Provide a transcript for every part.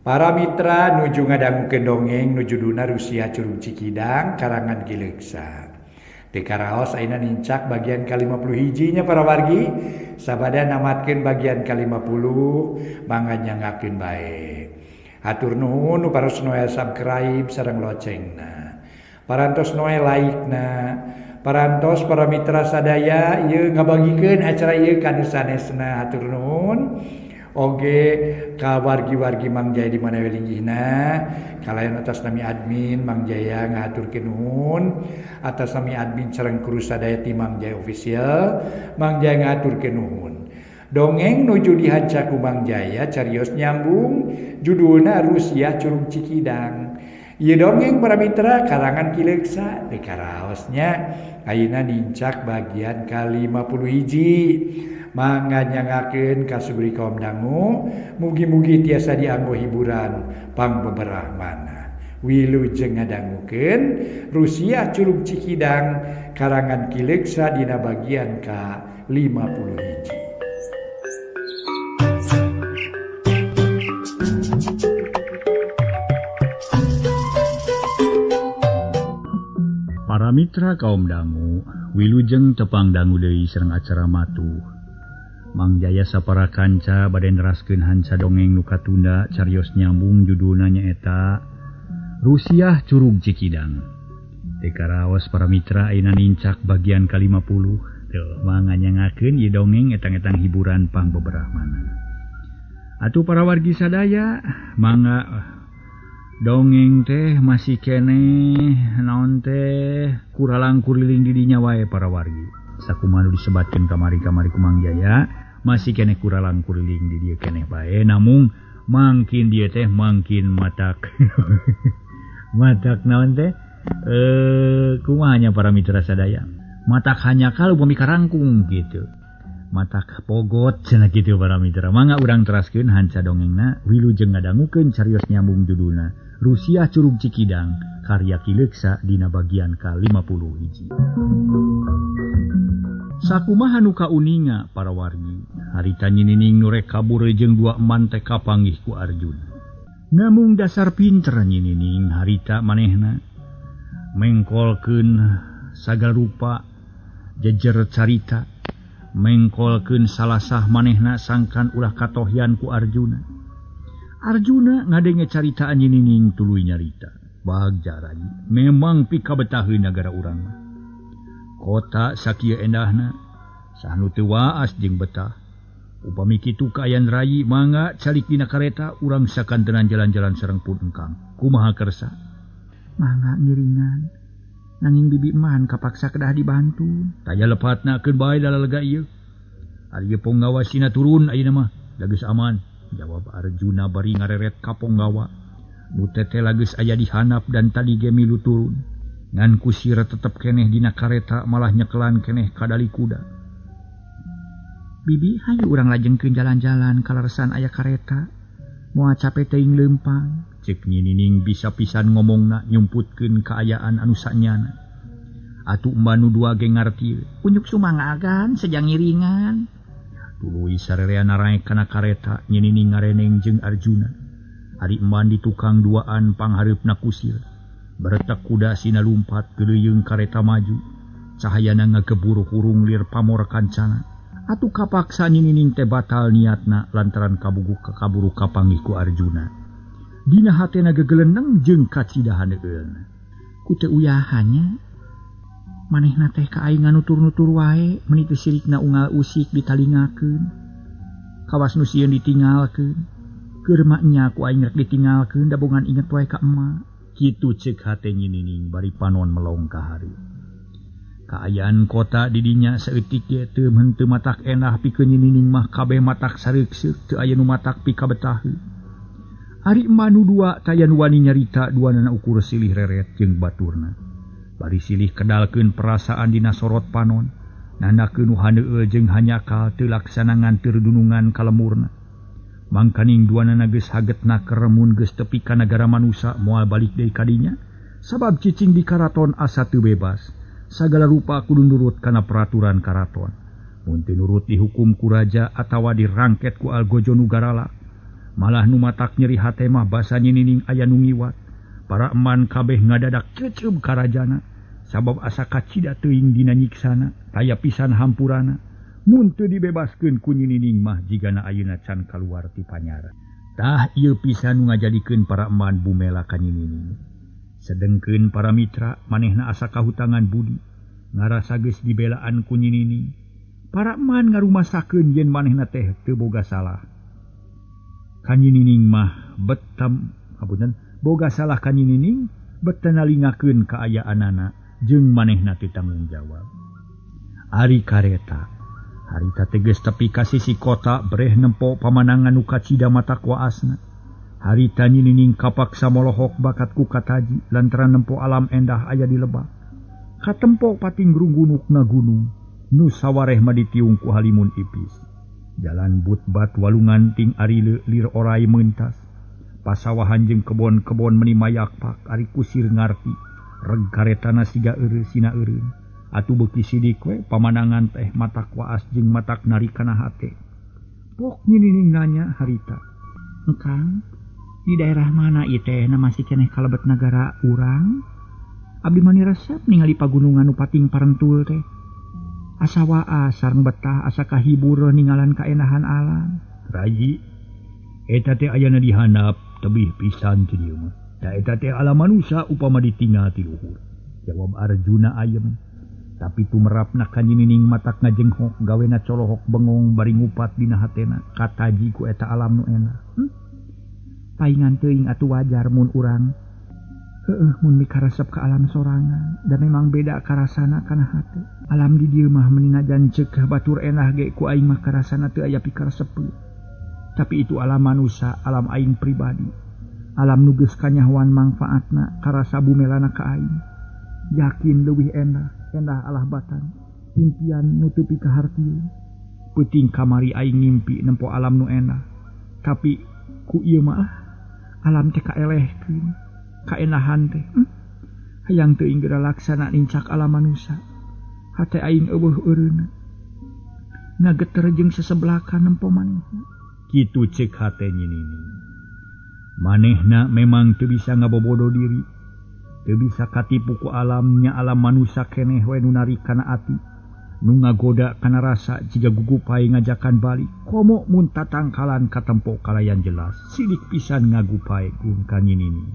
Para mitra nuju ngadangukeun dongeng nu judulna Rusia Curug Cikidang karangan Ki Leuksa. Teu karaos ayeuna nincak bagian ka-50 hiji nya para wargi. Sabada namatkeun bagian ka-50 mangga nyangakeun bae. Hatur nuhun nu paros noel subscribe sareng locengna. Parantos noel like-na. Parantos para mitra sadaya ieu ngabagikeun acara ieu ka nu sanesna. Hatur nuhun. Oge ka wargi-wargi Mang Jaya di mana we linggihna, kalayan atas nami admin Mang Jaya ngahaturkeun nuhun, atas nami admin sareng kru sadaya ti Mang Jaya Official, Mang Jaya ngahaturkeun nuhun. Dongeng nuju dihanca ku Mang Jaya carios nyambung judulna Rusia Curug Cikidang. Ieu dongeng para mitra karangan Ki Leuksa teu karaos nya ayeuna nincak bagian ka-50 hiji. Mangga nyangakeun ka sugri kaum dangu, mugi-mugi tiasa dianggo hiburan pangbeberah manah. Wilujeng ngadangukeun Rusia Curug Cikidang karangan Ki Leuksa dina bagian ka-50 hiji. Para mitra kaum dangu, wilujeng tepang dangu deui sareng acara matuh. Mang Jaya sapara kanca bade neraskeun hanca dongeng nu katunda carios nyambung judulna nyaeta Rusiah Curug Cikidang. Teu karaos para mitra ayeuna nincak bagian ka-50. Teu mangga nyangakeun ieu dongeng etang-etang hiburan pangbeberah mana. Atuh para wargi sadaya mangga dongeng teh masih keneh naon teh kuralang kuriling di dinya wae para wargi. Sakumaha nu disebatkeun kamari-kamari ku Mang Jaya masih keneh kuralang kuriling di dieu keneh bae, namung mangkin dieu teh mangkin matak matak naon teh kumaha nya para mitra sadaya, matak hanyakal upami karangkung gitu, matak pogot cenah kitu para mitra. Mangga urang teraskeun hanca dongengna, wilujeng ngadangukeun carios nyambung judulna Rusia Curug Cikidang karya Ki Leuksa dina bagian ka-50 hiji. Sakumaha nu kauninga para wargi, harita Nyi Nining nu rek kabur jeung dua eman teh kapanggih ku Arjuna. Namung dasar pinter Nyi Nining harita manehna mengkolkeun sagala rupa jejer carita, mengkolkeun salasah manehna sangkan ulah katohyan ku Arjuna. Arjuna ngadenge carita Nyi Nining tuluy nyarita, bagja rai memang pikabetaheun nagara urang mah. Kota sakieu endahna, sahnu teu waas jeung betah. Upami kitu kaayaan rayi mangga calik dina kareta urang sakantenan jalan-jalan sareng pun engkang. Kumaha kersa? Mangga ngiringan. Nanging bibi eman kapaksa kedah dibantu. Taya lepatna keun bae lalalega ieu. Ari ieu ponggawa sina turun ayeuna mah, da geus aman. Jawab Arjuna bari ngareret ka ponggawa. Nu teteh geus aya di handap dan tadi ge milu turun. Ngan kusir tetep keneh dina kareta malah nyekelan keneh kadali kuda. Bibi hayu urang lajengkeun jalan-jalan kaleresan aya kareta. Moal cape teuing leumpang. Cek Nyi Nining bisa pisan ngomongna nyumputkeun kaayaan anu sanyana. Atuh emban nu dua ge ngarti. Unjuk sumangagan sejang ngiringan. Tuluy sarerea naraek kana kareta Nyi Nining ngareneng jeung Arjuna. Ari emban di tukang duaan panghareupna kusir. Beretak kuda sina lumpat geleuyeng kareta maju. Cahayana ngagebur hurung lir pamor kancana. Atuh kapaksa Nyi Nining teh batal niatna lantaran kabugu kakaburu kapanggih ku Arjuna. Dina hatena gegeleneng jeung kacidahan eueuna. Ku teu uyahannya manehna teh ka aing nganutur-nutur wae meuni teu sirikna unggal usik ditalingakeun. Kawas nu sieun ditinggalkeun. Keur mah nya ku aing rek ditinggalkeun da bongan inget wae ka emak. Kitu ceuk hate Nyi Nining bari panon melong ka hari. Kaayaan kota di dinya saeutik ge teu henteu matak endah pikeun Nyi Nining mah kabeh matak sareukseuh teu aya nu matak pikabetaheun. Ari emak nu dua taya nu wani nyarita duanana ukur silih reret jeung baturna. Bari silih kedalkeun perasaan dina sorot panon, nandakeun nu haneueul jeung hanyakal teu laksana nganteur dunungan ka lemurna. Mangkaning duanana geus hagetna keremun geus tepi ka nagara manusa moal balik deui ka dinya, sabab cicing di karaton asa teu bebas. Sagala rupa kudu nurut kana peraturan karaton. Mun teu nurut dihukum ku raja atawa dirangket ku algojo nu garalak. Malah nu matak nyeri hate mah basa Nyi Nining aya nu ngiwat. Para eman kabeh ngadadak ceceub karajana sabab asa kacida teuing dina nyiksana taya pisan hampurana. Mun teu dibebaskeun ku Nyi Nining mah jigana ayeuna can kaluar ti panyara. Tah ieu pisan nu ngajadikeun para eman bumela ka Nyi Nining. Sedengkeun para mitra manehna asa kahutangan budi ngarasa geus dibelaan ku Nyi Nining. Para eman ngarumasakeun yen manehna teh teu boga salah. Ka Nyi Nining mah betam hapunten boga salah ka Nyi Nining bet teu nalingakeun kaayaanana jeung manehna teu tanggung jawab. Ari kareta harita teh geus tepi ka sisi kota breh nempo pamanangan nu kacida matak waasna. Harita Nyi Nining kapaksa molohok bakat ku kataji lantaran nempo alam endah aya di lebak. Katempo pating grunggunukna gunung nu sawareh mah ditiung ku halimun ipis. Jalan but-bat walungan ting ari lir orai mentas. Pasawahan jeung kebon-kebon meni mayakpak ari kusir ngarti. Reg karetana siga eureun sina eureun. Atuh beuki sidik we pamanangan teh matak waas jeung matak narikana hate. Pok Nyi Nining nanya harita. "Kang, di daerah mana ieu teh na masih keneh kalebet nagara urang? Abdi mah resep ningali pagunungan nu pating parentul teh. Asa waas sareng betah asa kahibur ningalan kaenahan alam." "Rayi, eta teh ayana di handap tebih pisan ti dieu mah. Da eta teh alam manusia upama ditinggal ti luhur." Jawab Arjuna ayem. Tapi tumerapna ka Nyi Nining matak ngajenghok gawena colohok bengong bari ngupat dina hatena kataji ku eta alam nu enak. Paingan teuing atuh wajar mun urang heueuh mun mikaresep ka alam sorangan da memang beda karasana kana hate. Alam di dieu mah meni najan ceuk batur enah ge ku aing mah karasana teu aya pikaresepeun. Tapi itu alam manusia, alam aing pribadi. Alam nu geus kanyahoan mangfaatna karasa bumelana ka aing. Yakin leuwih enah, endah alah batan. Impian nu teu pikahartieun. Peuting kamari aing ngimpi nempo alam nu enah. Tapi ku ieu mah alam teh kaelehkeun. Kaenahan teh. Hayang teuing geura laksana nincak alam manusia. Hate aing eueuh eureunna. Ngageter jeung sesebelakan nempo manehna. Kitu ceuk hate Nyi Nining. Manehna memang teu bisa ngabobodo diri. Teu bisa katipu ku alamnya alam manusia keneh we nu narik kana ati. Nu ngagoda kana rasa jiga gugupai ngajakan balik. Komo mun tatangkalan katempo kalayan jelas. Sidik pisan ngagupai gun ka Nyi Nining.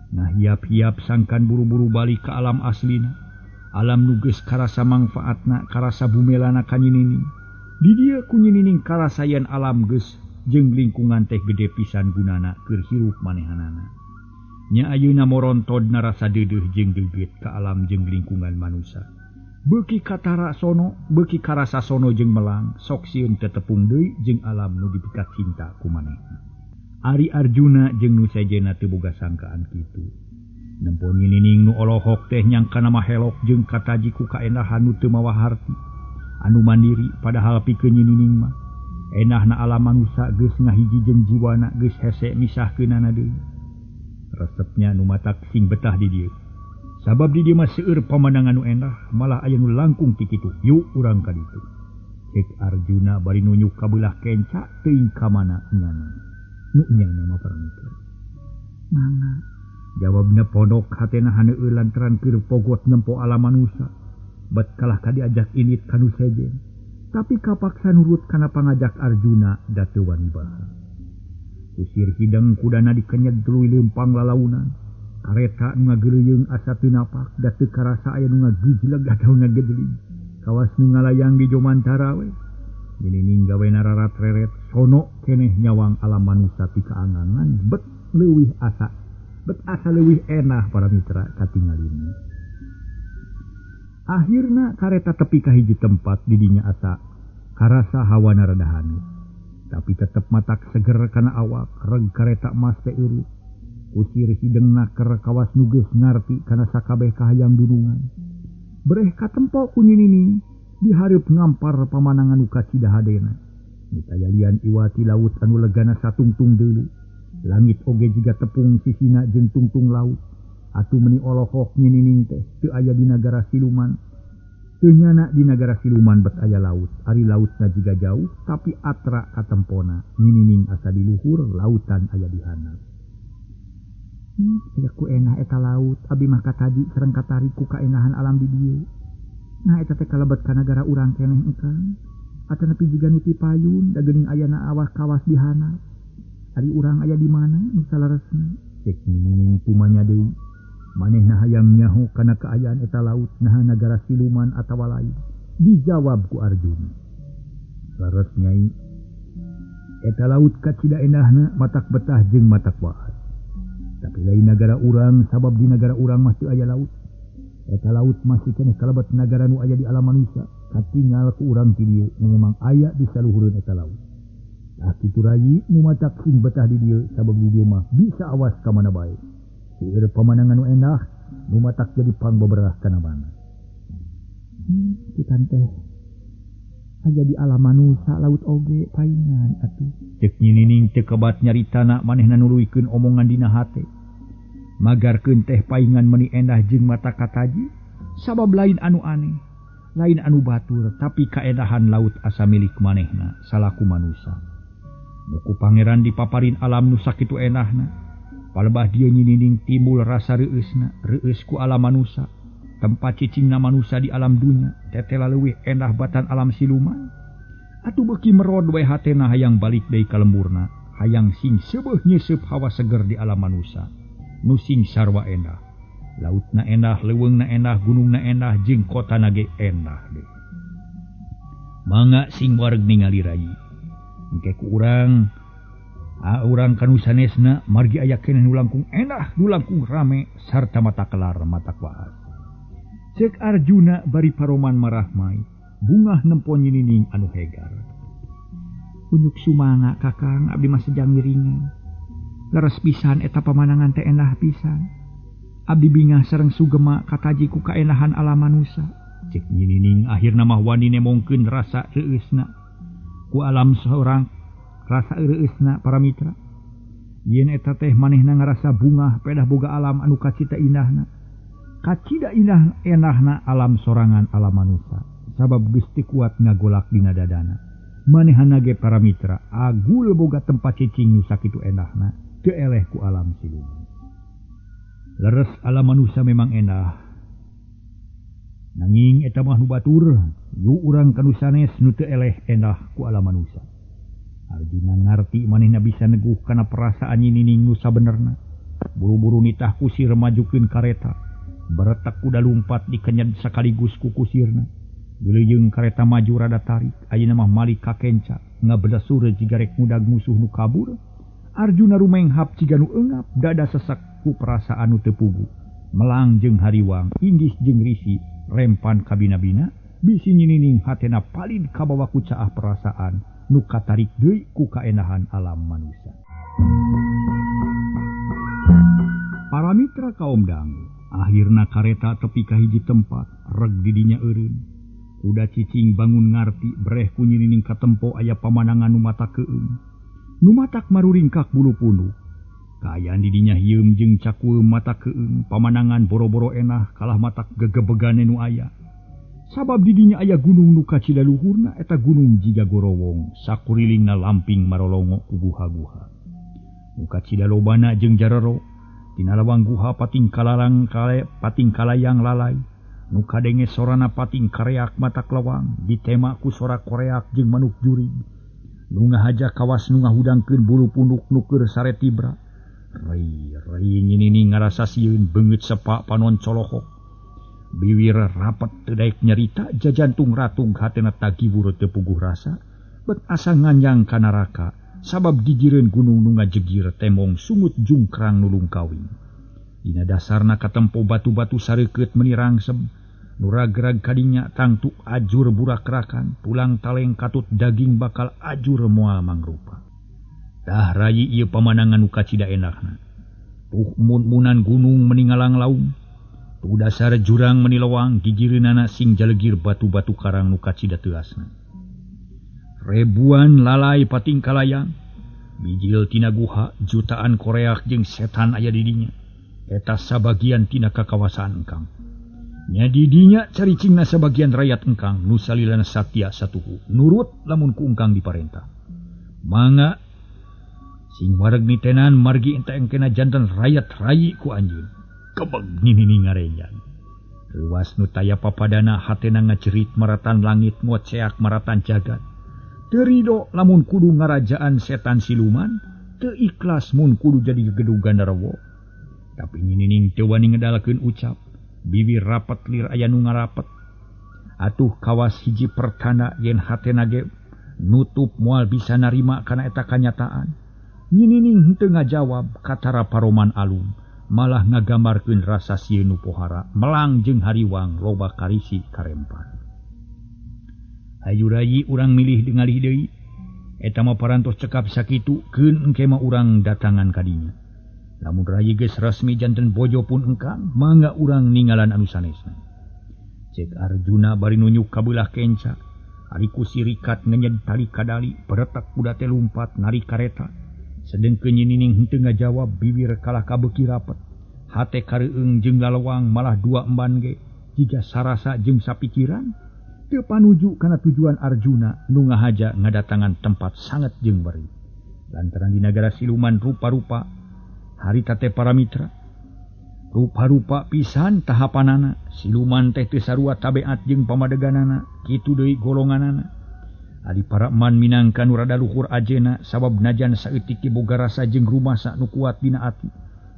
Nah hiap-hiap sangkan buru-buru balik ke alam aslina. Alam nu geus karasa mangfaatna, karasa bumelana ka Nyi Nining. Di dieu ku Nyi Nining karasa yen alam geus jeung lingkungan teh gede pisan gunana keur hirup manehanana. Nya ayeuna morontod narasa deudeuh jeung deugeut ka alam jeung lingkungan manusia. Beuki katara sono, beuki karasa sono jeung melang, sok sieun tetepung deui jeung alam nu dipikat cinta ku manehna. Ari Arjuna jeung nu sejenna teu boga sangkaan kitu. Nempo Nyi Nining nu olohok teh nyangkana mah helok jeung kataji ku kaendahan nu teu mawa harti. Anu mandiri padahal pikeun Nyi Nining mah enahna alam manusia geus ngahiji jeung jiwana geus hese misahkeunana deui. Resepnya nu matak sing betah di dieu. Sabab di dieu mah seueur pamandangan nu endah, malah aya nu langkung ti kitu. Yuk urang ka ditu. Cek Arjuna bari nunjuk ka beulah kenca teuing ka mana nyana. Nu nyana mah paramitra. "Mangga," jawabna pondok hatena haneueul lantaran keur pogot nempo alam manusia. Bet kalah ka diajak init ka nu sejen. Tapi kapaksa nurut kana pangajak Arjuna da teu wani baha. Kusir hideng kudana dikenyeg tuluy leumpang lalaunan. Kareta nu ngageuleuyeung asa teu napak da teu karasa aya nu ngagijleg atawa ngagedelig. Kawas nu ngalayang di jomantara we. Nyi Nining gawena rarat reret sono keneh nyawang alam manusia ti kaangangan bet leuwih asa bet asa leuwih enah para mitra katingalina. Akhirna kareta tepi ka hiji tempat didinya asa karasa hawana rada haneut. Tapi tetep matak seger kana awak reg kareta emas teh eureut. Kusir hideng naker kawas nu geus ngarti kana sakabeh kahayang dunungan. Breh katempo ku Nyi Nining dihareup ngampar pamanangan nu kacida hadena. Nitayalian iwati laut anu legana satungtung deuleu. Langit oge jiga tepung sisina jeung tungtung laut. Atuh meuni olohok Nyi Nining teh teu aya di nagara siluman. Teu nyana di nagara siluman bet aya laut, ari lautna jiga jauh tapi atra katempona nyinining asa di luhur lautan aya di handap. Aya ku enah eta laut, abi mah kataji sareng katarik ku kaenahan alam di dieu. Nah eta teh kalebet ka nagara urang keneh engkang. Atanapi jiga nu ti payun da geuning ayana awas kawas di handap. Ari urang aya di mana nu saleresna? Cek nyinining pumanya deui. Manehna hayang nyaho kana kaayaan eta laut naha nagara siluman atawa lain. Dijawab ku Arjuna. Leres nyai, eta laut kacida endahna matak betah jeung matak waas. Tapi lain nagara urang sabab di nagara urang mah teu aya laut. Eta laut masih keneh kalebet nagara nu aya di alam manusia. Katingal ku urang ti dieu memang aya di saluhureun eta laut. Tah kitu rayi nu matak sing betah di dieu sabab di dieu mah bisa awas ka mana bae. Seueur pamandangan nu endah, nu matak jadi pangbeberah kana mana. Kitan teh aya di alam manusia laut oge paingan atuh. Cek nyinining teu kebat nyaritana manehna nuluykeun omongan dina hate. Magarkeun teh paingan meuni endah jeung mata kataji, sabab lain anu aneh, lain anu batur, tapi kaendahan laut asa milik manehna salaku manusia. Muku pangeran dipaparin alam nu sakitu endahna. Palebah dieu nyinining timbul rasa reueusna, reueus ku alam manusia. Tempat cicingna manusia di alam dunya, tetela leuwih endah batan alam siluman. Atuh beuki merod we hatena hayang balik deui ka lemburna, hayang sing seubeuh nyeuseup hawa seger di alam manusia. Nu sing sarwa endah. Lautna endah, leuweungna endah, gunungna endah, jeung kotana ge endah deui. Mangga sing wareg ningali rayi. Engke ku urang urang kanu sanesna margi aya keneh nu langkung endah, nu langkung rame sarta mata kelar mata waas. Cek Arjuna bari paroman marahmai, bungah nempo nyinining anu hegar. Unyuk sumanga kakang abdi mah sejang ngiringan. Leres pisan eta pamandangan teh endah pisan. Abdi bingah sareng sugema kataji ku kaendahan alam manusia. Cek nyinining akhirna mah wani nemongkeun rasa reueusna ku alam seorang rasa reueusna para mitra. Yen eta teh manehna ngarasa bungah pedah boga alam anu kacita indahna. Kacida indah enahna alam sorangan alam manusia. Sabab geus teu kuat ngagolak dina dadana. Manehna ge para mitra agul boga tempat cicing nu sakitu endahna teu eleh ku alam siluman. Leres alam manusia memang endah. Nanging eta mah nu batur, yu urang kanu sanes nu teu eleh endah ku alam manusia. Arjuna ngarti manehna bisa neguh kana perasaan nyinining nu sabenerna. Buru-buru nitah kusir majukeun kareta. Beretak kuda lumpat dikenyed sakaligus ku kusirna. Geuleuyeng kareta maju rada tarik, ayeuna mah malik ka kenca, ngabedasur jiga rek mudag musuh nu kabur. Arjuna rumenghap jiga nu eungap, dada sesak ku perasaan nu teu pugu. Melang jeung hariwang, inggis jeung risi, rempan kabina-bina, bisi nyinining hatena palid kabawa ku caah perasaan nu katarik deui ku kaendahan alam manusia. Para mitra kaum dangu, akhirna kareta tepi ka hiji tempat, reg didinya eureun. Kuda cicing bangun ngarti, breh ku nyinining katempo aya pamandangan nu mata keueung. Nu matak maruringkak bulu punduk. Kaayaan didinya hieum jeung cakueum mata keueung, pamandangan boro-boro enah kalah matak gegebegane nu aya. Sabab didinya aya gunung nu kacida luhurna, eta gunung jiga gorowong, sakurilingna lamping marolongo ku guha-guha. Nu kacida lobana jeung jarero, tina lawang guha pating kalalang kale pating kalayang lalai. Nu kadenge sorana pating kareak matak lawang, ditema ku sora koreak jeung manuk jurig. Nu ngahaja kawas nu ngahudangkeun bulu punduk nu keur sare tibra. Rai rai nyinining ngarasa sieun beungeut sepak panon colohok. Biwir rapat teu daek nyarita, jajantung ratung hatena tagiwur teu puguh rasa, bet asa nganjang ka naraka, sabab gigireun gunung nu ngajegir temong sungut jungkrang nu lungkawing. Dina dasarna katempo batu-batu sareukeut meuni rangsem, nu ragrag kadinya tangtu ajur burakrakan, tulang taleng katut daging bakal ajur moal mangrupa. Tah rayi ieu pamandangan nu kacida enakna. Tuh mun-munan gunung meuni ngalang-laung, tu dasar jurang meuni lewang, gigireunana sing jalegir batu-batu karang nu kacida teuasna. Ribuan lalai pating kalayang, bijil tina guha, jutaan koreak jeung setan aya di dinya. Eta sabagian tina kakawasaan engkang. Nya didinya caricingna sabagian rakyat engkang nu salilana satya satuhu nurut lamun ku engkang diparentah. Mangga sing wareg nitenan margi ente engkena janten rakyat rayi ku anjeun. Kebeg nini ngarenjan. Ruas nu taya papadana hatena ngajerit maratan langit ngoceak maratan jagat. Teu rido lamun kudu ngarajaan setan siluman, teu ikhlas mun kudu jadi gegedug gandarwo. Tapi ninining teu wani ngedalkeun ucap, bibir rapet lir aya nu ngarapet. Atuh kawas hiji pertanda yen hatena ge nutup moal bisa narima kana eta kanyataan. Ninining henteu ngajawab katara paroman alum. Malah ngagambarkeun rasa sieun nu pohara melang jeung hariwang loba karisi karempan. Hayu rayi urang milih dengalih deui. Eta mah parantos cekap sakitu keun engke mah urang datangan ka dinya. Lamun rayi geus resmi janten bojo pun engkang, mangga urang ningalan anu sanesna. Cek Arjuna bari nunjuk ka beulah kenca. Ari ku sirikat ngenyed tali kadali, beretak kuda teh lumpat narik kareta. Sedengkeun nyining henteu ngajawab bibir kalah kabeuki rapet. Hate kareueung jeung lalewang malah dua emban ge jiga sarasa jeung sapikiran teu panuju kana tujuan Arjuna nu ngahaja ngadatangan tempat sanget jeung beri. Lantaran di nagara siluman rupa-rupa harita teh para mitra. Rupa-rupa pisan tahapanana, siluman teh teu sarua tabeat jeung pamadeganana, kitu deui golonganana. Ari para eman minangka nu rada luhur ajena sabab najan saeutik ge boga rasa jeung rumasa nu kuat dina ati.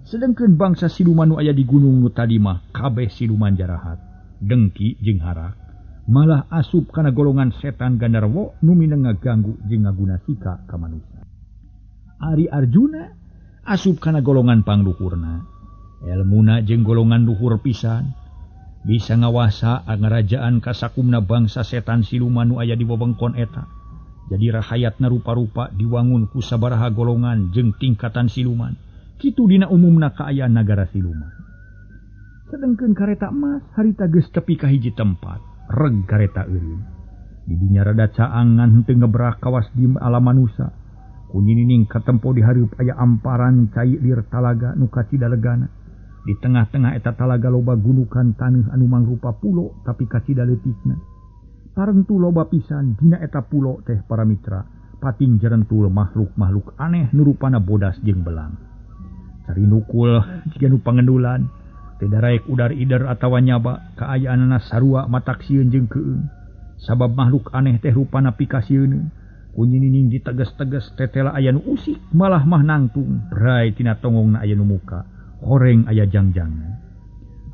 Sedengkeun bangsa siluman nu aya di gunung nu tadi mah kabeh siluman jarahat, dengki jeung harak, malah asup kana golongan setan gandarwo nu mineng ngaganggu jeung ngaguna sika ka manusia. Ari Arjuna asup kana golongan pangluhurna, elmuna jeung golongan luhur pisan. Bisa ngawasa ngarajaan kasakumna bangsa setan siluman nu aya di wewengkon eta. Jadi rahayatna rupa-rupa diwangun ku sabaraha golongan jeung tingkatan siluman. Kitu dina umumna kaayaan nagara siluman. Sedengkeun kareta emas harita geus tepi ka hiji tempat, reg kareta eureun. Di dinya rada caang ngan henteu ngebrak kawas di alam manusa. Ku nyinining katempo di hareup aya amparan cai lir talaga nu kacida legana. Di tengah-tengah eta talaga loba gunukan taneuh anu mangrupa pulo tapi kacida leutikna. Parentu loba pisan dina eta pulo teh para mitra, pating jerentul makhluk-makhluk aneh nu rupana bodas jeung belang. Cari nukul jiga nu pangendulan, teu daraek udar-ider atawa nyaba, kaayaanana sarua matak sieun jeung keueung. Sabab makhluk aneh teh rupana pikasieun. Ku nyinining diteges-teges tetela aya nu usik malah mah nangtung, bray tina tongongna aya nu muka. Horeng aya jangjangna.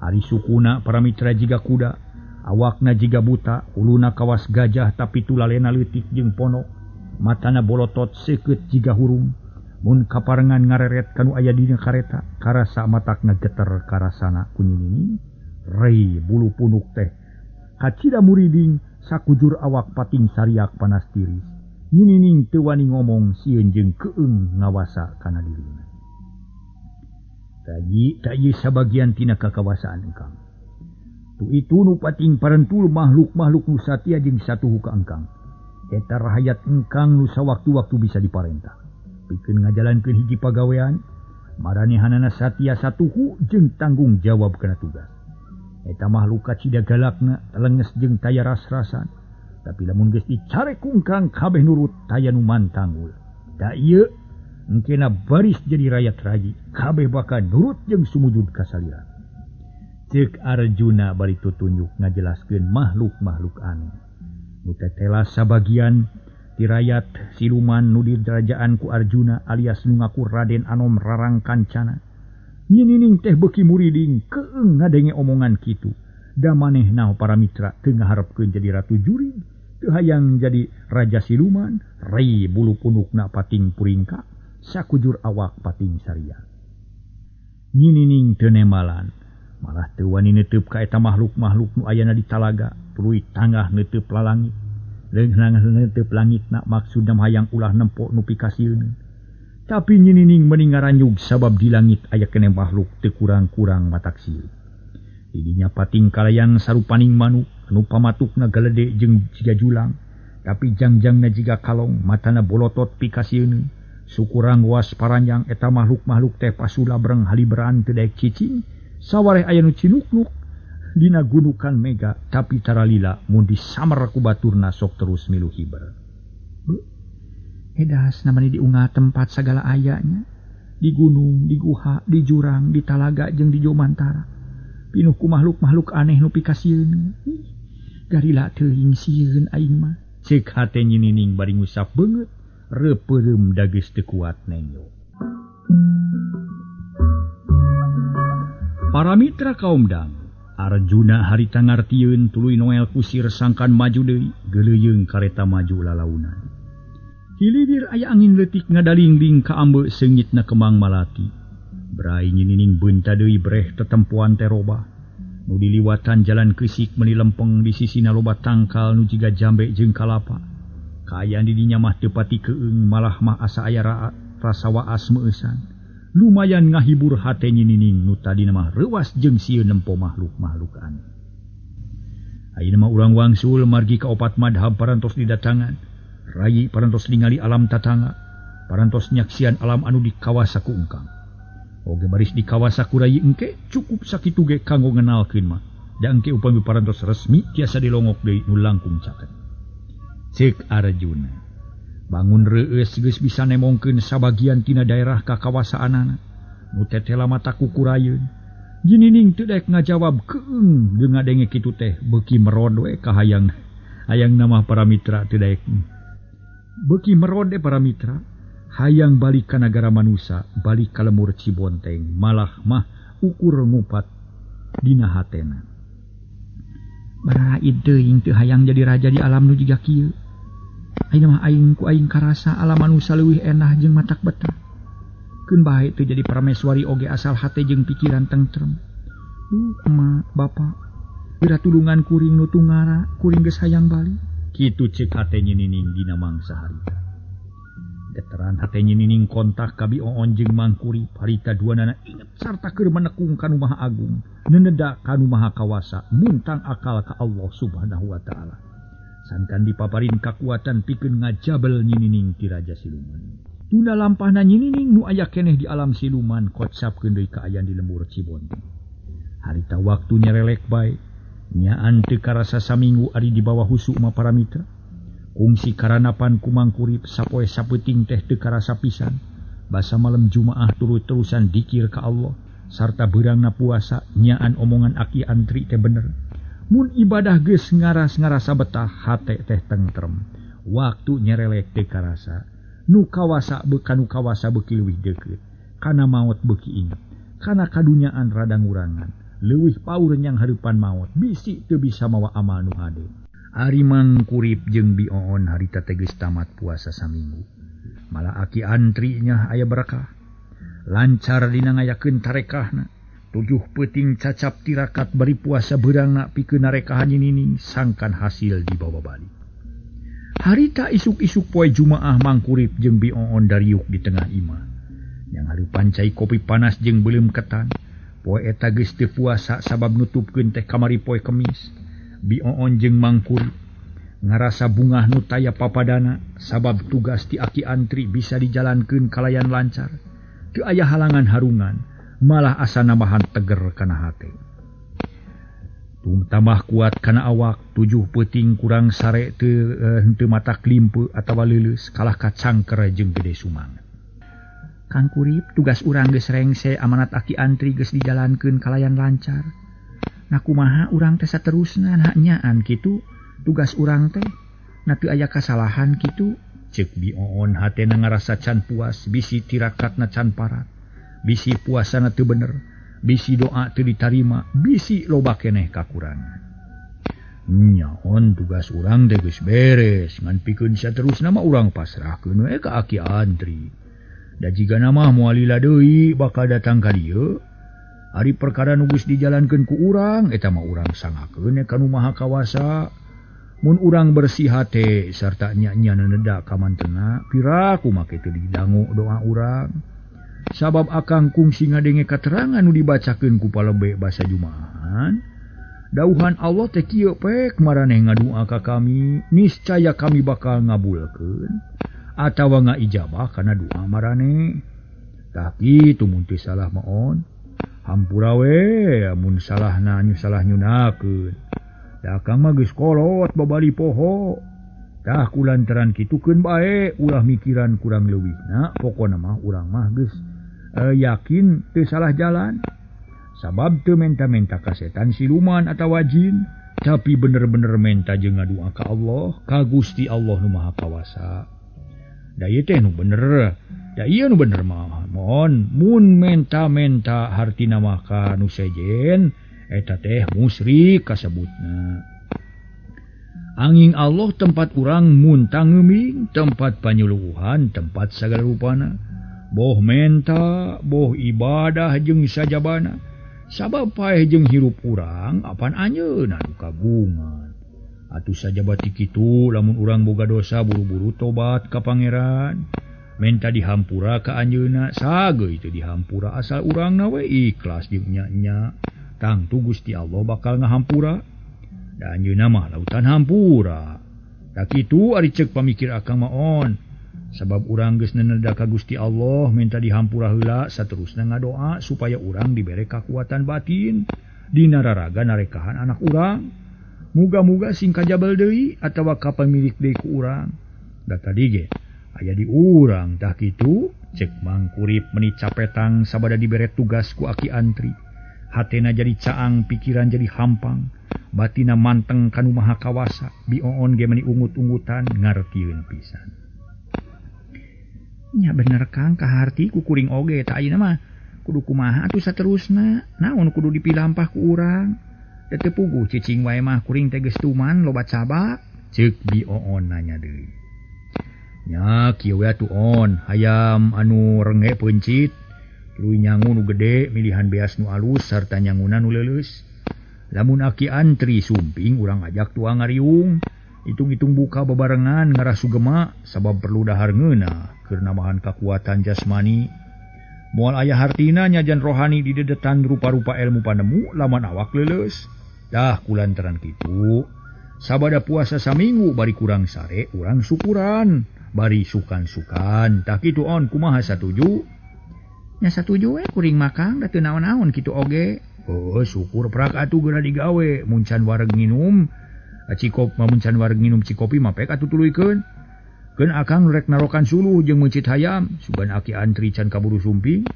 Ari sukuna para mitra jiga kuda, awakna jiga buta, huluna kawas gajah tapi tulalena leutik jeung ponok, matana bolotot seukeut jiga hurung. Mun kaparengan ngareret kanu aya dina kareta, karasa matakna geter karasana ku nyinining, rei bulu punuk teh. Kacida muriding sakujur awak pating sariak panas tiris. Nyinining teu wani ngomong sieun jeung keueung ngawasa kana dirina. Tayi sabagian tina kakawasaan engkang. Tu itu nu pating parentul makhluk-makhluk nu satia jeung satuhu ka engkang. Eta rahayat engkang nu sawaktu-waktu bisa diparentah. Pikeun ngajalankeun hiji pagawean, maranehanana satia satuhu jeung tanggung jawab kana tugas. Eta makhluk kacida galakna, telenges jeung taya ras-rasan. Tapi lamun geus dicarek ku engkang kabeh nurut taya nu mantanggul. Da ieu engkena baris jadi rakyat rayi, kabeh bakal nurut jeung sumujud kasalira. Ceuk Arjuna bari tutunjuk ngajelaskeun makhluk-makhluk aneh. Nu tetela sabagian ti rakyat siluman nu dikerajaan ku Arjuna alias nu ngaku Raden Anom Rarangkancana. Nyinining teh beuki muriding keueung ngadenge omongan kitu. Da manehna para mitra teu ngaharepkeun jadi ratu jurig, teu hayang jadi raja siluman, rei bulu punukna pating puringka. Sakujur awak pating saria. Nyinining teu nemalan, malah teu wani neuteub ka eta makhluk-makhluk nu ayana di talaga, tuluy tanggah neuteub lalangit. Leunghna neuteub langitna maksudna hayang ulah nempo nu pikasieun. Tapi nyinining meni ngaranyug sabab di langit aya keneh makhluk teu kurang-kurang matak sieun. Di dinya pating kalayang sarupaning manuk anu pamatukna galede jeung jiga julang, tapi jangjangna jiga kalong, matana bolotot pikasieun. Sukurang was paranjang eta makhluk-makhluk teh pasula breng haliberan teu daek cicing, sawareh aya nu cinuknuk Dina gunukan mega tapi taralila mun disamar ku baturna sok terus milu hiber. Edas namanya diunggah tempat segala ayanya. Di gunung, di guha, di jurang, di talaga jeung di jomantara. Pinuh ku makhluk-makhluk aneh nu pikasieun. Garila teuing sieun aing mah. Ceuk hate Nyi Nining bari ngusap beungeut, reupeureum da geus teu kuat nenyo. Para mitra kaum dang, Arjuna harita ngartieun tuluy noel kusir sangkan maju deui, geuleuyeung kareta maju lalaunan. Hiliwir aya angin leutik ngadalingling ka ambe seungitna kembang malati. Brai Nyi Nining beunta deui breh tetempoan teh robah. Nu diliwatan jalan keusik meuni lempeng di sisina loba tangkal nu jiga jambe jeung kalapa. Kaayaan di dinya mah teu pati keung malah mah asa aya rasa waas meueusan. Lumayan ngahibur hate Nyi Nining nu tadina mah reuwas jeung sieun nempo makhluk-makhluk aneh. Ayeuna mah urang wangsul margi ka opat madhab parantos didatangan. Rayi parantos ningali alam tatangga, parantos nyaksian alam anu dikawasa ku engkang. Oge baris dikawasa ku rayi engke cukup sakitu ge kanggo ngenalkeun mah. Da engke upami parantos resmi tiasa dilongok deui nu langkung caket. Ceuk Arjuna. Bangun reueus geus bisa nemongkeun sabagian tina daerah ka kawasaanana. Nu tetela mata kukurayeun. Nyi Nining teu daek ngajawab keung jeung ngadenge kitu teh beuki merod we ka hayang. Hayang nama para mitra teu daek. Beuki merode para mitra, hayang balik ka nagara manusa, balik ka lemur Cibonteng, malah mah ukur ngupat dina hatena. Baraid teuing teu hayang jadi raja di alam nu jiga kieu. Ayeuna mah aing ku aing karasa alam manusa leuwih enah jeung matak betah. Keun bae teu jadi prameswari oge asal hate jeung pikiran tentrem. Duh emak, bapa, geura tulungan kuring nu tungara, kuring geus hayang balik. Kitu ceuk hate Nyi Nining dina mangsa harita. Geteran hate Nyi Nining kontak ka Bi Oon jeung Mang Kurip, harita duanana inget sarta keur menekung ka Nu Maha Agung, neneda ka Nu Maha Kawasa, muntang akal ka Allah Subhanahu wa taala. Sangkan dipaparin kakuatan pikeun ngajabel Nyi Nining ti raja siluman. Tunda lampahna Nyi Nining nu aya keneh di alam siluman kocapkeun deui kaayaan di lembur Cibonteng. Harita waktu nyerelek bae. Nyaan teu karasa saminggu ari di bawah husu mah para mitra. Kungsi karanapan ku Mang Kurip sapoe sapeuting teh teu karasa pisan. Basa malam Jumaah turut-terusan dikir ka Allah sarta beurangna puasa nyaan omongan aki antri teh bener. Mun ibadah geus ngaras-ngarasa betah hate teh tentrem. Waktu nyerelek teu karasa. Nu kawasa beuka nu kawasa beuki leuwih deukeut. Kana maot beuki inget. Kana kadunyaan rada ngurangan. Leuwih paur nyang hareupan maot bisi teu bisa mawa amal nu hade. Ari Mang Kurip jeung Bi Oon harita teh geus tamat puasa saminggu. Malah aki antri nya aya berkah. Lancar dina ngayakeun tarekahna. 7 peuting cacap tirakat bari puasa beurangna pikeun narekahan Nyi Nining sangkan hasil dibawa balik. Harita isuk-isuk poe Jumaah Mang Kurip jeung Bi Oon dariuk di tengah imah. Yang hareupan cai kopi panas jeung beuleum ketan. Poe eta geus teu puasa sabab nutupkeun teh kamari poe Kemis. Bi Oon jeung Mang Kurip ngarasa bungah nu taya papadana sabab tugas ti aki antri bisa dijalankeun kalayan lancar. Teu aya halangan harungan, malah asa nambahan teger kana hate. Tum tambah kuat kana awak, 7 peuting kurang sare teu henteu matak limpe atawa leuleus kalah ka cangker jeung gede sumanget. Kang Kurip, tugas urang geus rengse amanat aki antri geus dijalankeun kalayan lancar. Nah kumaha urang teh saterusna nah nyaan kitu tugas urang teh na teu aya kasalahan kitu. Ceuk Bi Oon hatena ngarasa can puas, bisi tirakatna can parat, bisi puasana teu bener, bisi doa teu ditarima, bisi loba keneh kakurangan. Nyaon tugas urang teh geus beres, ngan pikeun saterusna mah urang pasrahkeun we ka aki antri. Da jiga nama moal lila deui bakal datang ka dieu. Ari perkara nu geus dijalankeun ku urang eta mah urang sangakeun ka Nu Maha Kawasa. Mun urang bersih hate sarta nya-nya neneda ka mantena, piraku make teu didangu doa urang. Sabab akang kungsi ngadenge katerangan nu dibacakeun ku palebe basa Jumaahan. Dauhan Allah teh kieu pek maraneh ngadua ka kami, niscaya kami bakal ngabulkeun atawa ngaijabah kana doa maraneh. Tah kitu mun teu salah maon. Hampura we amun salahna nyu salah nyunakeun. Da akang mah geus kolot babali poho. Tah kulantaran kitukeun bae ulah mikiran kurang leuwihna, pokona mah urang mah geus yakin teu salah jalan. Sabab teu menta-menta ka setan siluman atawa jin, tapi bener-bener menta jeung ngadua ka Allah, ka Gusti Allah nu Maha Kawasa. Da ieu teh nu bener. Da ieu nu bener mah mohon mun menta-menta hartina mah ka nu sejen eta teh musyrik kasebutna. Angin Allah tempat urang muntang ngeuming, tempat panyuluhan, tempat sagala rupana. Boh menta, boh ibadah jeung sajabana. Sabab paeh jeung hirup urang apan anjeunna nu kagungan. Atuh sajaba ti kitu lamun urang boga dosa buru-buru tobat ka Pangeran. Menta dihampura ka anjeunna, sageuy teu dihampura asal urangna we ikhlas jeung nya-nya. Tangtu Gusti Allah bakal ngahampura. Da anjeunna mah lautan hampura. Da kitu ari ceuk pamikir akang mah on. Sabab urang geus neneda ka Gusti Allah minta dihampura heula saterusna ngadoa supaya urang dibere kakuatan batin dina raraga narekahan anak urang. Muga-muga sing kajabel deui atawa ka pamilik deui ku urang. Da tadi ge aya di urang tah kitu ceuk Mang Kurip meni capetang sabada dibere tugas ku Aki Antri. Hatena jadi caang, pikiran jadi hampang, batina manteng kanu Maha Kawasa, bioon ge meni ungut-ungutan ngartieun pisan. Nya bener Kang, kaharti ku kuring oge ta ayeuna mah kudu kumaha atuh saterusna, naon kudu dipilampah ku urang. Da teu puguh cicing wae mah kuring teh geus tuman loba cabak, ceuk bioon nanya deui. Nya kieu we atuh on, hayam anu renge peuncit, tuluy nyangu nu gede, milihan beas nu alus sarta nyanguna nu leuleus. Lamun Aki Antri sumping urang ajak tuang ngariung, hitung-hitung buka bebarengan ngarah sugema sabab perlu dahar ngeunah keur nambahan kakuatan jasmani. Moal aya hartina nyajan rohani didedetan rupa-rupa ilmu panemu lamun awak leuleus. Dah kulantaran kitu sabada puasa saminggu bari kurang sare urang syukuran bari sukan-sukan. Tah kitu on kumaha satuju? Nya satuju we kuring mah Kang, da teu naon-naon kitu oge. Oh, syukur prak atuh geura digawe mun can wareg nginum cikop mun can wareg nginum cikopi mah pek atuh tuluykeun. Keun akang rek narokan suluh jeung meuncit hayam, sugan Aki Antri can kaburu sumping.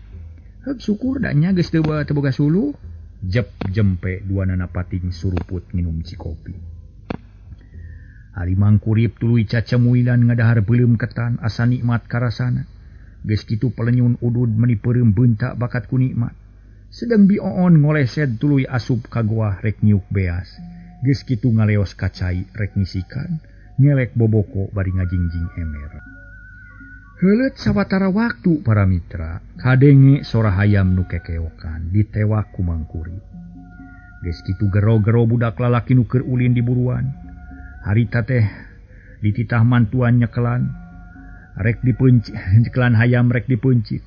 Heuk syukur da nya geus teu boga suluh. Jep jempe duanana pating suruput nginum cikopi. Ari Mang Kurip tuluy cacemuilan ngadahar beuleum ketan asa nikmat karasana. Geus kitu pelenyun udud meni peureum beunta bakat ku nikmat. Sedang bioon ngolesed tuluy asup ka goah rek nyiuk beas. Geus kitu ngaleos ka cai rek ngisikan, ngelek boboko bari ngajingjing emer. Heuleut sawatara waktu para mitra, kadenge sora hayam nu kekeokan ditewak ku Mang Kurip. Geus kitu gero-gero budak lalaki nu keur ulin di buruan. Harita teh dititah mantuan nyekelan rek dipencit, nyekelan hayam rek dipencit.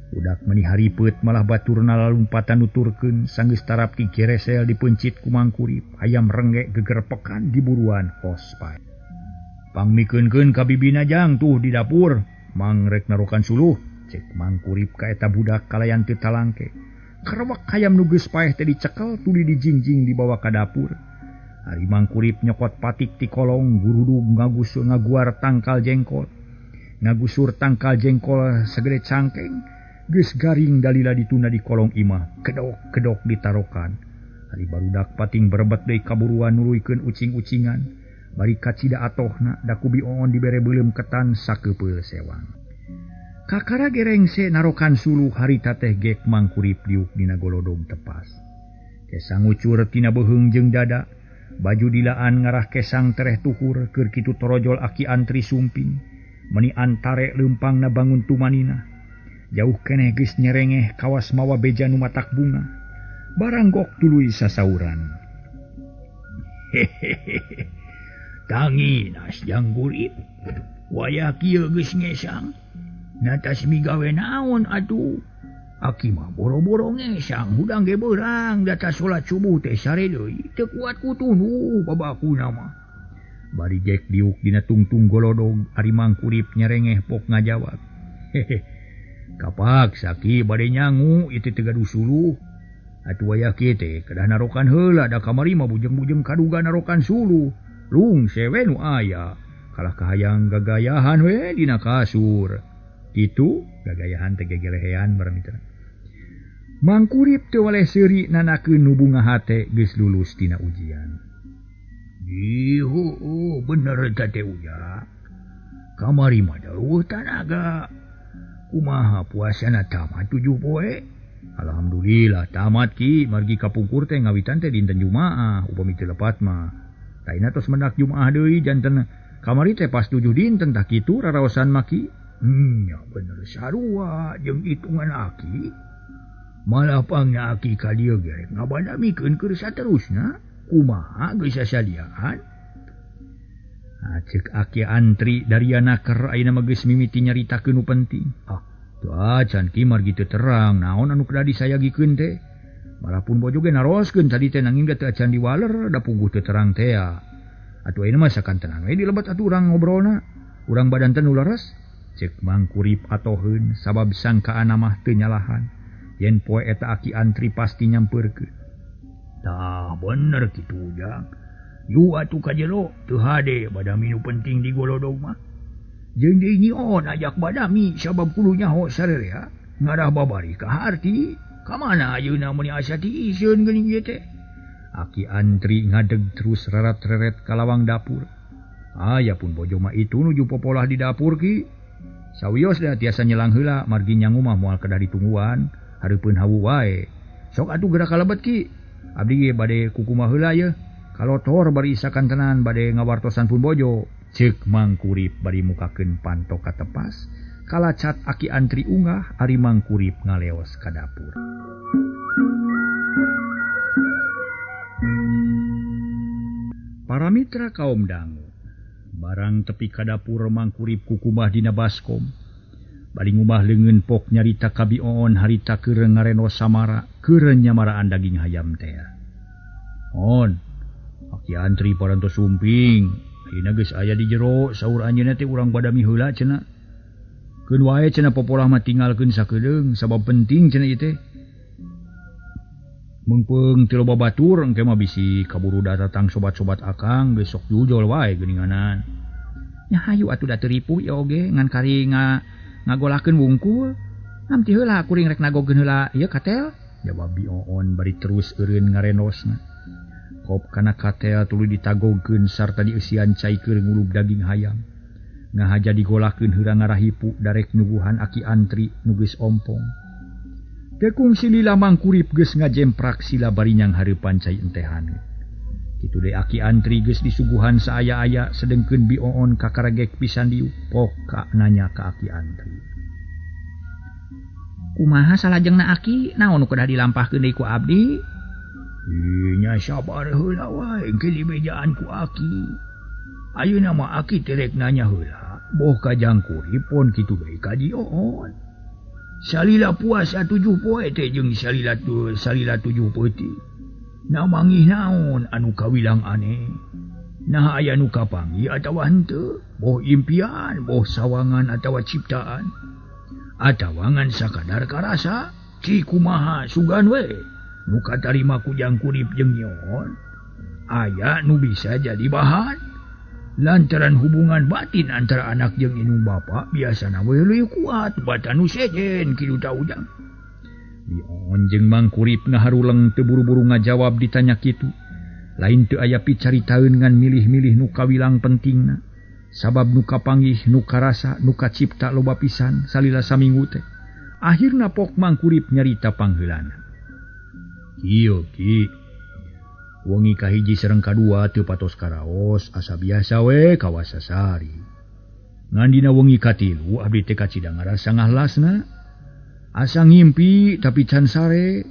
Budak meni haripet malah baturna lalumpatan nuturkeun sanggeus tarap ti geresel dipencit ku Mang Kurip, hayam renggek gegerpekan di buruan hos pae. Pangmikeunkeun ka bibina jang tuh di dapur, Mang rek narokan suluh, cek Mang Kurip ka eta budak kalayan teu talangke. Kerewek hayam nu geus paeh teh dicekel tuluy dijingjing dibawa ka dapur. Ari Mang Kurip nyokot patik ti kolong gurudug ngagusur ngaguar tangkal jengkol. Ngagusur tangkal jengkol sagede cangkeng. Geus garing dalila dituna di kolong imah, kedok-kedok ditarokan. Ari barudak pating berebet deui kaburuan nuluykeun ucing-ucingan. Bari kacida atohna da ku bioon dibere beuleum ketan sakepeul sewang. Kakara gerengse narokan suluh harita teh gek Mang Kurip diuk dina golodog tepas. Kesang ucur tina beuheung jeung dada, baju dilaan ngarah kesang tereh tuhur keur kitu torojol Aki Antri sumping. Meni antare leumpangna bangun tumanina. Jauh keneh geus nyerengeh kawas mawa beja nu matak bunga. Baranggok tuluy sasauran. Hehehe. Tangi nas jang Gurip. Wayah kieu geus ngesang. Natas migawe naon atuh. Aki mah boro-boro ngesang hudang ge beurang data salat subuh teh sare deui. Teu kuat ku tunduh babakuna mah. Bari gek diuk dina tungtung golodog ari Mang Kurip nyerengeh pok ngajawab. Hehe. Kapaksa ki bade nyangu itu teu gaduh suluh. Atuh aya kieu teh kedah narokan heula da kamari mah bujeng-bujeng kaduga narokan suluh. Lungse we nu aya. Kalah kahayang gagayahan we dina kasur. Kitu gagayahan teh gegelehean barang mitra. Mangkurip teu waleh seuri nanakeun nu bunga hate geus lulus tina ujian. Ihu, bener eta teh uja. Kamari mah eueuh tanaga. Kumaha puasana tamat 7 poe? Alhamdulillah tamat ki, margi kapungkur teh ngawitan teh dinten Jumaah, upami teu lepat mah. Taina tos mendak Jumaah deui janten kamari teh pas 7 dinten tah kitu raraosan mah ki. Ya bener sarua jeung hitungan aki. Malah pangna aki ka dieu ge rek ngabadamikeun keur saterusna. Kumaha geus sasadiaan? Ceuk aki antri dariana ker ayeuna mah geus mimiti nyaritakeun nu penting. Ah, teu acan ki margi teu terang naon anu kedah disayagikeun teh. Malah pun bojo ge naroskeun tadi teh nanging teu acan diwaler da puguh teu terang teh. Atuh ayeuna mah sakantenan we dilebat atuh urang ngobrolna. Urang badan teh nu leres. Ceuk Mangkurip atoheun sabab sangkaana mah teu nyalahan. Yen poe eta aki antri pasti nyampeurkeun. Tah bener kitu Ujang. Yu atuh ka jero teu hade badami nu penting di golodog mah. Jeung deui nyion ajak badami sabab kudu nyaho sarerea ngarah babari ka harti. Ka mana ayeuna meuni asa tiiseun geuning ieu teh. Aki antri ngadeg terus reret-reret ka lawang dapur. Aya pun bojo mah itu nuju popolah di dapur ki. Sawios da tiasa nyelang heula margi nyangu mah moal kedah ditungguan, hareupeun hawu wae. Sok atuh geura kalebet ki. Abdi ge bade kukumaha heula yeuh. Kalotor bari sakantenan bade ngawartosan pun bojo. Ceuk Mangkurip bari mukakeun panto katepas. Kalacat aki antri ungah ari Mangkurip ngaleos ka dapur. Para mitra kaum dangu, barang tepi ka dapur Mangkurip kukumah dina baskom. Bari ngubah leungeun pok nyarita ka Bi Oon harita keur ngarenos samara, keur nyamaraan daging hayam teh. On, aki antri parantos sumping. Ayeuna geus aya di jero, saur anjeunna teh urang badami heula cenah. Keun wae cenah popolah mah tinggalkeun sakedeung sabab penting cenah ieu teh. Meungpeung teu loba batur engke mah bisi kaburu datang sobat-sobat akang geus sok jujol wae geuninganan. Nya hayu atuh da teu ripuh ieu oge ngan kari ngagolahkeun wungkul. Namti heula kuring rek nagogeun heula ieu katel. Jawab Bi Oon bari terus eureun ngarenosna. Kop kana katel tuluy ditagogkeun sarta dieusian cai keur ngulub daging hayam. Ngahaja digolahkeun heula ngarahipu darek nyuguhan aki antri nu geus ompong. Teu kungsi lila Mangkurip geus ngajemprak sila bari nyanghareupan cai entehan. Kitu deui aki antri geus disuguhan saaya-aya sedengkeun Bi Oon kakaregek pisan diuk. Pok ka nanya ka aki antri. Kumaha salajengna aki naon nu kedah dilampahkeun deui ku abdi? Nya sabar heula wae engke dibejaan ku aki. Ayeuna mah aki teh rek nanya heula, boh ka Jangkurip pon kitu deui ka Ji Oon. Salila puasa 7 poe teh jeung salila 7 peuting. Na mangih naon anu kawilang aneh. Nah aya nu kapanggih atawa henteu, boh impian, boh sawangan atawa ciptaan. Atawa ngan sakadar karasa, ci kumaha sugan we. Nu katarima ku Jangkurip jeung Nyon. Aya nu bisa jadi bahan. Lantaran hubungan batin antara anak jeung indung bapa biasana we leuwih kuat batan nu sejen kitu ta Ujang. Bi Oon jeung Mangkurip ngaharuleng teu buru-buru ngajawab ditanya kitu. Lain teu aya picaritaeun ngan milih-milih nu kawilang pentingna. Sabab nu kapanggih, nu karasa, nu kacipta loba pisan salila saminggu teh. Akhirna pok Mangkurip nyarita pangheulana. Kieu ki. Wengi kahiji sareng kadua teu patos karaos asa biasa we kawasasari. Ngan dina wengi katilu abdi teh kacida ngarasa ngahlasna. Asa ngimpi tapi can sare,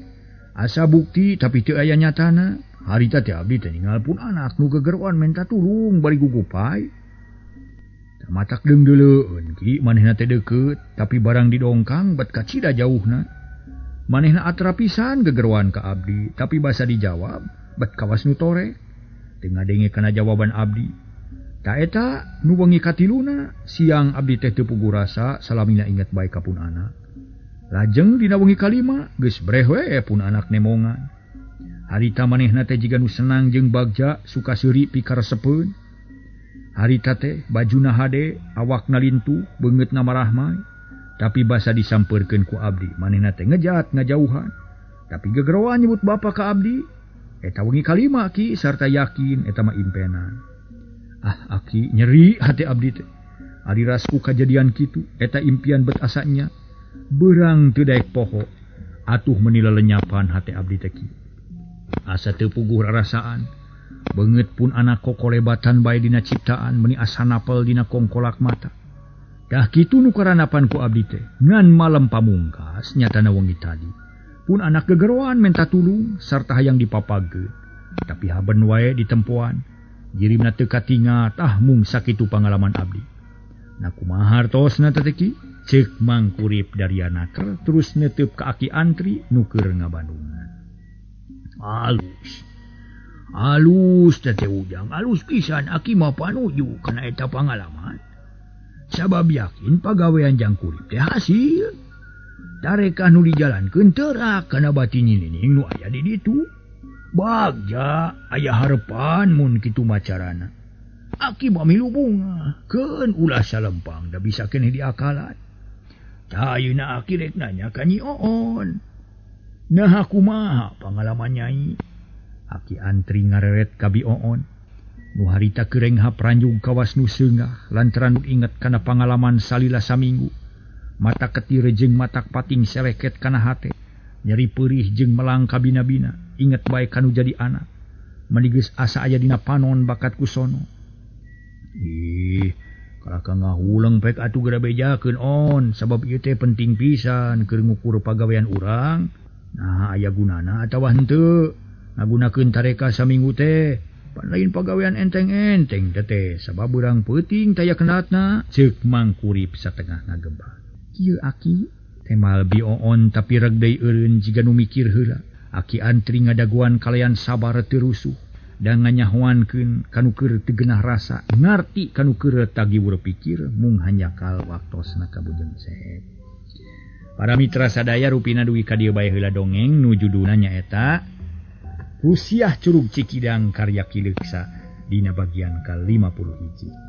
asa bukti tapi teu aya nyatana. Harita teh abdi teh ningal pun anak nu gegeroan menta tulung bari gugupai. Matak deungdeuleueun ki manehna teh deukeut tapi barang didongkang bet kacida jauhna. Manehna atra pisan gegeroan ka abdi tapi basa dijawab bet kawas nu tore. Teu ngadenge kana jawaban abdi. Ta eta nu wengi katiluna siang abdi teh teu puguh rasa salamina inget bae ka pun anak. Lajeng dina wengi kalima geus breh we pun anak nemongan. Harita manehna teh jiga nu senang jeung bagja suka seuri pikaresepeun. Harita teh bajuna hade, awakna lintuh, beungeutna marahmai. Tapi basa disampeurkeun ku abdi, manehna teh ngejat ngajauhan. Tapi gegeroan nyebut bapa ka abdi. Eta wengi kalima ki sarta yakin eta mah impenan. Ah aki nyeri hati abdi teh. Ari rasku kajadian kitu, eta impian bet asanya. Beurang teu daek poho, atuh meuni lelenyapan hate abdi teh ki. Asa teu puguh rarasaan. Beungeut pun anak kokolebatan bae dina ciptaan meuni asa napel dina kongkolak mata. Dah kitu nu karanapan ku abdi teh. Ngan malam pamungkas nyatana wengi tadi. Pun anak gegeroan menta tulung sarta hayang dipapageun. Tapi haben wae ditempoan. Jirimna teu katingat ah mung sakitu pangalaman abdi. Nah kumaha hartosna teh ki? Ceuk Mang Kurip Daryana ker terus neteup ka Aki Antri nu keur ngabandungan. Alus. Alus teh Ujang, alus pisan aki mah panuju kana eta pangalaman. Sabab yakin pagawean Jang Kurip teh hasil. Tarekah nu dijalankeun teurak kana bati nyilining nu aya di ditu. Bagja aya harepan mun kitu macarana. Aki mah milu bunga, keun ulah salempang da bisa keneh diakalan. Tah ayeuna aki rek nanya ka Nyi Oon. Nah kumaha pangalaman nyai? Aki Antri ngareret ka Bi Oon. Nu harita keureng hapranjug kawas nu seungah lantaran nu inget kana pangalaman salila saminggu. Mata ketir jeung matak pating seleket kana hate. Nyeri peurih jeung melang kabina-bina, inget bae kanu jadi anak. Meni geus asa aya dina panon bakat ku sono. Ih, kalaka ngahuleng pek atuh geura bejakeun on, sabab ieu teh penting pisan keur ngukur pagawean urang. Nah, aya gunana atawa henteu ngagunakeun tareka saminggu teh. Pan lain pagawean enteng-enteng teh sabab urang peuting taya kenatna. Ceuk Mang Kurip satengah ngagebah. Kieu aki temal Bi Oon tapi reg deui eureun jiga nu mikir heula. Aki Antri ngadaguan kalayan sabar teu rusuh dan nganyahoankeun kanu keur teu geunah rasa ngarti kanu keur tagiwur pikir mung hanjakal waktosna ka Bujeng Seep. Para mitra sadaya rupina dugi ka dieu bae heula dongeng nu judulna nyaeta Rusiah Curug Cikidang karya Ki Leuksa dina bagian ka-51.